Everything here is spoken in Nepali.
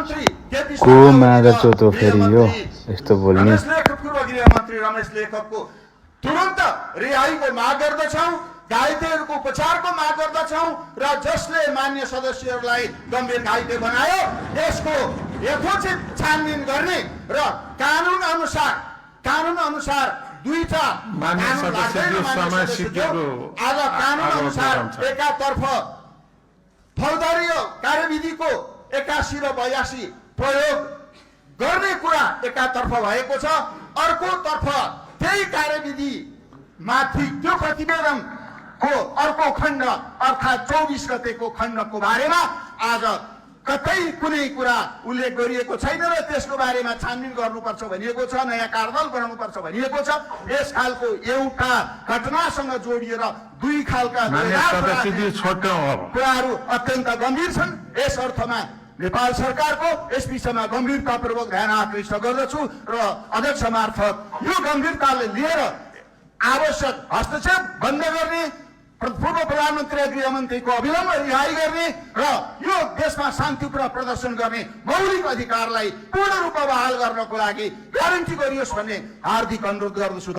मन्त्री केपी को मादछ त फेरि यो यस्तो बोल्ने रमेश लेखक पूर्व गृहमन्त्री रमेश लेखकको तुरन्त रिहाईको माग गर्दछौँ, घाइतेहरूको उपचारको माग गर्दछौँ र जसले मान्य सदस्यहरूलाई गम्भीर घाइते बनायो यसको यथोचित छानबिन गर्ने र कानुन अनुसार दुईटा मान्य सदस्यको समय सिकेको आज कानुन अनुसार एकातर्फ फौजदारी कार्यविधिको 81 र 82 प्रयोग गर्ने कुरा एकातर्फ भएको छ, अर्कोतर्फ त्यही कार्यविधि माथि त्यो प्रतिवेदनको अर्को खण्ड अर्थात् 24 गतेको खण्डको बारेमा आज कतै कुनै कुरा उल्लेख गरिएको छैन र त्यसको बारेमा छानबिन गर्नुपर्छ भनिएको छ, नयाँ कार्यदल बनाउनुपर्छ भनिएको छ। यस खालको एउटा घटनासँग जोडिएर दुई खालका कुराहरू अत्यन्त गम्भीर छन्। यस अर्थमा नेपाल सरकारको यस विषयमा गम्भीरतापूर्वक ध्यान आकृष्ट गर्दछु र अध्यक्ष मार्फत यो गम्भीरताले लिएर आवश्यक हस्तक्षेप बन्द गर्ने, पूर्व प्रधानमन्त्री र गृहमन्त्रीको अविलम्ब रिहाई गर्ने र यो देशमा शान्तिपूर्ण प्रदर्शन गर्ने मौलिक अधिकारलाई पूर्ण रूपमा बहाल गर्नको लागि ग्यारेन्टी गरियोस् भन्ने हार्दिक अनुरोध गर्दछु।